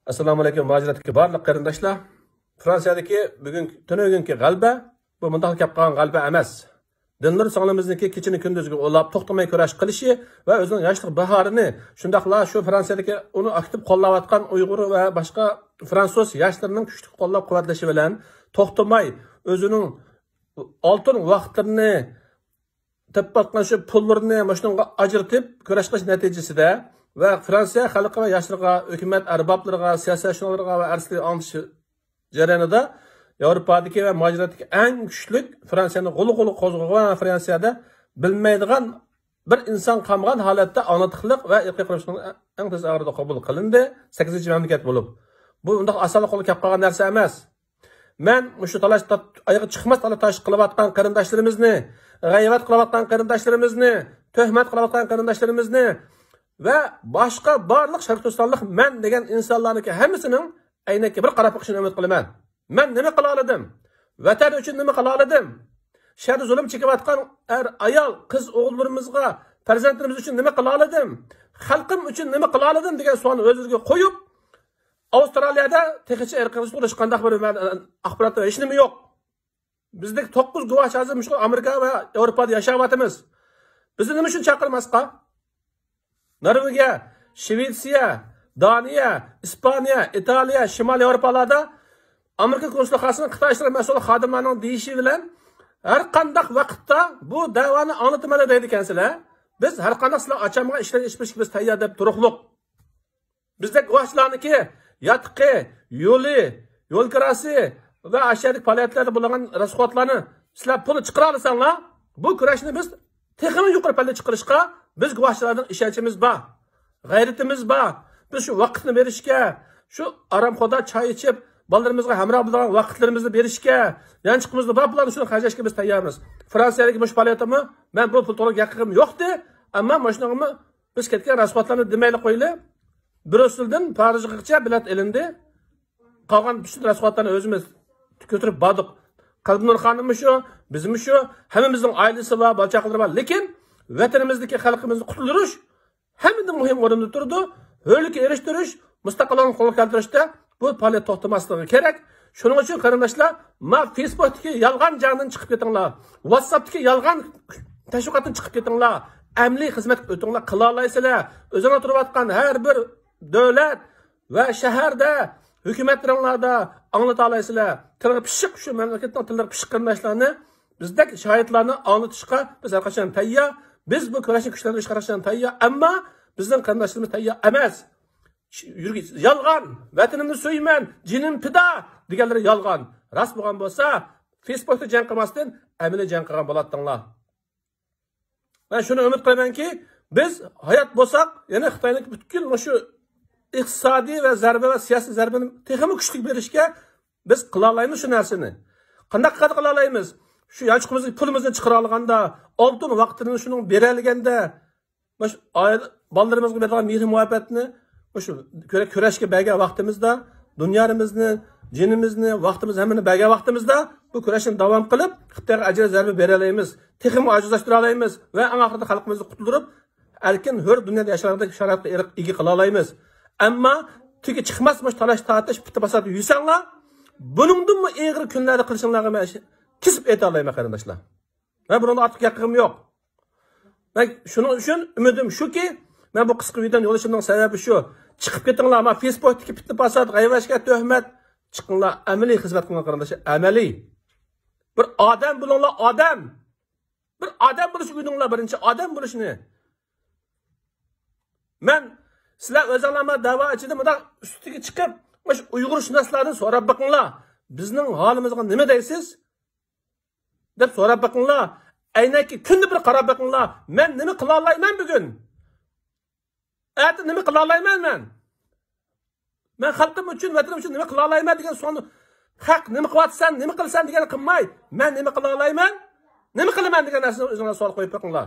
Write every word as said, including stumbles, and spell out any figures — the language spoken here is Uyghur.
ئەسسالامۇ ئەلەيكۇم، مۇھاجىرەتتىكى بارلىق قېرىنداشلار. فرانسىيەدىكى بۈگۈن، تۈنۈگۈنكى غەلىبە، بۇ مۇنداق كەپ قالغان غەلىبە ئەمەس. دىنلىرى سىڭلىمىزنىڭكى كېچىنى كۈندۈزگە ئۇلاپ، توختىماي كۈرەش قىلىشى ۋە ئۆزىنىڭ ياشلىق باھارىنى، شۇنداقلا شۇ فرانسىيەدىكى ئۇنى ئاكتىپ قوللاۋاتقان ئۇيغۇر ۋە باشقا فرانسۇز ياشلىرىنىڭ كۈچلۈك قوللاپ قۇۋۋەتلىشى بىلەن توختىماي ئۆزىنىڭ ئالتۇن ۋاقىتلىرىنى، تېپىۋاتقان شۇ پۇللىرىنى مۇشۇنىڭغا ئاجرىتىپ كۈرەش قىلىش نەتىجىسىدە ۋە فرانسىيە خەلقى ۋە ياشلىرىغا، ھۆكۈمەت ئەربابلىرىغا، سىياسەتشۇناسلىرىغا ۋە ئەرسىلەرگە ئاڭلىتىش جەريانىدا ياۋروپادىكى ۋە مۇھاجىرەتتىكى ئەڭ كۈچلۈك، فرانسىيەنى غۇلغۇلا قوزغىغان، فرانسىيەدە بىلمەيدىغان بىر ئىنسان قالمىغان ھالەتتە ئاڭلىتىقلىق ۋە ئىرقىي قىرغىنچىلىقنىڭ ئەڭ تېز ئارىدا قوبۇل قىلىندى. سەككىزىنچى مەملىكەت بولۇپ، بۇ ئۇنداق ئاسانلا قولغا كەپ قالغان نەرسە ئەمەس. مەن مۇشۇ تالاش تارت-، ئايىغى چىقماس تالاش قىلىۋاتقان قېرىنداشلىرىمىزنى، غەيۋەت قىلىۋاتقان قېرىنداشلىرىمىزنى، تۆھمەت قىلىۋاتقان قېرىنداشلىرىمىزنى ۋە باشقا بارلىق شەرقىي تۈركىستانلىق مەن دېگەن ئىنسانلارنىڭكى ھەممىسىنىڭ ئەينەككە بىر قاراپ بېقىشىنى ئۈمىد قىلىمەن. مەن نېمە قىلالىدىم؟ ۋەتەن ئۈچۈن نېمە قىلالىدىم؟ شەھەردە زۇلۇم چېكىۋاتقان ئەر، ئايال، قىز ئوغۇللىرىمىزغا، پەرزەنتلىرىمىز ئۈچۈن نېمە قىلالىدىم؟ خەلقىم ئۈچۈن نېمە قىلالىدىم دېگەن سوئالنى ئۆزلىرىگە قويۇپ، ئاۋسترالىيەدە تېخىچە ئىرقىي قىرغىنچىلىق توغرا ھېچقانداق بىر مە-، ئاخبارات ۋە ھېچنېمە يوق. بىزدەك توققۇز گۇۋاھچى ھازىر مۇشۇ ئامېرىكا ۋە ياۋروپادا ياشاۋاتىمىز. بىزنى نېمە ئۈچۈن چاقىرماسقا؟ نورۋېگىيە، شىۋېتسىيە، دانىيە، ئىسپانىيە، ئىتالىيە، شىمالىي ياۋروپالاردا ئامېرىكا كونسۇلخانىسىنىڭ خىتاي ئىشلىرى مەسئۇل خادىملارنىڭ دېيىشى بىلەن ھەر قانداق ۋاقىتتا بۇ دەۋانى ئاڭلىتىمەن دەيدىكەنسىلەر. بىز ھەر قانداق سىلەر ئاچامغا ئىشلارنى ئېچىپ بېرىشكە بىز تەييار دەپ تۇرۇقلۇق. بىزدەك گۇۋاھچىلارنىڭكى ياتىقى، يولى، يول كىراسى ۋە ئاشۇ يەردىكى پائالىيەتلەردە بولغان راسخوتلارنى سىلەر پۇل چىقىرالىساڭلار، بۇ كۈرەشنى بىز تېخىمۇ يۇقىرى پەللىگە چىقىرىشقا بىز گۇۋاھچىلاردىن ئىشەنچىمىز بار، غەيرىتىمىز بار. بىز شۇ ۋاقىتنى بېرىشكە، شۇ ئارامخوردا چاي ئىچىپ، بالىلىرىمىزغا ھەمراھ بولىدىغان ۋاقىتلىرىمىزنى بېرىشكە، يانچۇقىمىزدا بار پۇللارنى شۇنى خەجلەشكە بىز تەييارمىز. فرانسىيەدىكى مۇشۇ پائالىيەتتىمۇ مەن بۇ پۇل توغرا گەپ قىلغىنىم يوقتى، ئەمما مۇشۇنىڭغىمۇ بىز كەتكەن راسخوتلارنى دېمەيلى قويلى. بريۇسسېلدىن پارىژغىچە بېلەت ئېلىندى. قالغان پۈتۈن راسخوتلارنى ئۆزىمىز كۆتۈرۈپ باردۇق. قەلبىنۇر خانىممۇ شۇ، بىزمۇ شۇ، ھەممىمىزنىڭ ئائىلىسى بار، بالا چاقىلىرى بار. لېكىن ۋەتىنىمىزدىكى خەلقىمىزنى قۇتۇلدۇرۇش ھەممىدىن مۇھىم ئورۇندا تۇرىدۇ. ھۆرلۈككە ئېرىشتۈرۈش، مۇستەقىللىقنى قولغا كەلتۈرۈشتە بۇ پائالىيەت توختىماسلىقى كېرەك. شۇنىڭ ئۈچۈن قېرىنداشلار، ما فېيسبۇكتىكى يالغان جەڭدىن چىقىپ كېتىڭلار. ۋاتساپتىكى يالغان تەشۋىقاتتىن چىقىپ كېتىڭلار. ئەمەلىي خىزمەتكە ئۆتۈڭلار، قىلالايسىلەر. ئۆزۈڭلار تۇرۇۋاتقان ھەر بىر دۆلەت ۋە شەھەردە، ھۆكۈمەتلىرىڭلاردا ئاڭلىتالايسىلەر. تىلى پىششىق، شۇ مەملىكەتنىڭ تىللىرى پىششىق قېرىنداشلارنى، بىزدەك شاھىتلارنى ئاڭلىتىشقا بىز ھەر قاچان تەييار. بىز بۇ كۈرەشنى كۈچلەندۈرۈشكە ھەر قاچان تەييار. ئەمما بىزنىڭ قېرىنداشلىرىمىز تەييار ئەمەس. يۈرگۈ-، يالغان، ۋەتىنىمنى سۆيىمەن، جېنىم پىدا دېگەنلىرى يالغان. راست بولغان بولسا، فېيسبۇكتا جەڭ قىلماستىن، ئەمەلىي جەڭ قىلغان بولاتتىڭلار. مەن شۇنى ئۈمىد قىلىمەنكى، بىز ھايات بولساق، يەنە خىتاينىڭ پۈتكۈل مۇشۇ ئىقتىسادىي ۋە زەربە ۋە سىياسىي زەربىنى تېخىمۇ كۈچلۈك بېرىشكە بىز قىلالايمىز شۇ نەرسىنى. قانداق قىلالايمىز؟ شۇ يانچۇقىمىزدىكى پۇلىمىزنى چىقىرالىغاندا، ئالتۇن ۋاقتىنى شۇنىڭ بېرەلىگەندە، مۇشۇ ئائىلە، بالىلىرىمىزغا بېرىدىغان مېھىر مۇھەببەتنى مۇشۇ كۈرە-، كۈرەشكە بەرگەن ۋاقتىمىزدا، دۇنيانىمىزنى، جېنىمىزنى، ۋاقتىمىزنى ھەممىنى بەرگەن ۋاقتىمىزدا، بۇ كۈرەشنى داۋام قىلىپ، خىتايغا ئەجىر زەربە بېرەلەيمىز، تېخىمۇ ئاجىزلاشتۇرالايمىز ۋە ئەڭ ئاخىرىدا خەلقىمىزنى قۇتۇلدۇرۇپ، ئەركىن، ھۆر دۇنيادا ياشايدىغان شارائىتقا ئىگە قىلالايمىز. ئەمما تېگى چىقماس مۇشۇ تالاش تارتىش، پىتتە پاسات يۈرسەڭلار، بۇنىڭدىنمۇ ئېغىر كۈنلەردە قىلىشىڭلارغا مەن كېسىپ ئېيتالايمەن، قېرىنداشلار. مەن بۇنىڭدىن ئارتۇق گەپ قىلغۇم يوق. مەن شۇنىڭ ئۈچۈن ئۈمىدىم شۇكى، مەن بۇ قىسقا ۋىدېونى يوللىشىمنىڭ سەۋەبى شۇ. چىقىپ كېتىڭلار، ما فېيسبۇكتىكى پىتنە پاسات، غەيۋەشكە تۆھمەت. چىقىڭلار، ئەمەلىي خىزمەت قىلىڭلار، قېرىنداشلار، ئەمەلىي. بىر ئادەم بولۇڭلار، ئادەم. بىر ئادەم بولۇشنى ئۆگىنىڭلار، بىرىنچى ئادەم بولۇشنى. مەن سىلەر ئۆزۈڭلارمۇ دەۋا ئىچىدە مۇنداق ئۈستىگە چىقىپ، مۇشۇ ئۇيغۇرشۇناسلاردىن سوراپ بېقىڭلار، بىزنىڭ ھالىمىزغا نېمە دەيسىز؟ دەپ سوراپ بېقىڭلار. ئەينەككە كۈندە بىر قاراپ بېقىڭلار. مەن نېمە قىلالايمەن بۈگۈن؟ ئەتە نېمە قىلالايمەن مەن؟ مەن خەلقىم ئۈچۈن، ۋەتىنىم ئۈچۈن نېمە قىلالايمەن دېگەن سوئالنى، خەق نېمە قىلىۋاتىسەن، نېمە قىلىسەن دېگەننى قىلماي، مەن نېمە قىلالايمەن، نېمە قىلىمەن دېگەن نەرسىنى ئۆزۈڭلار سوئال قويۇپ بېقىڭلار.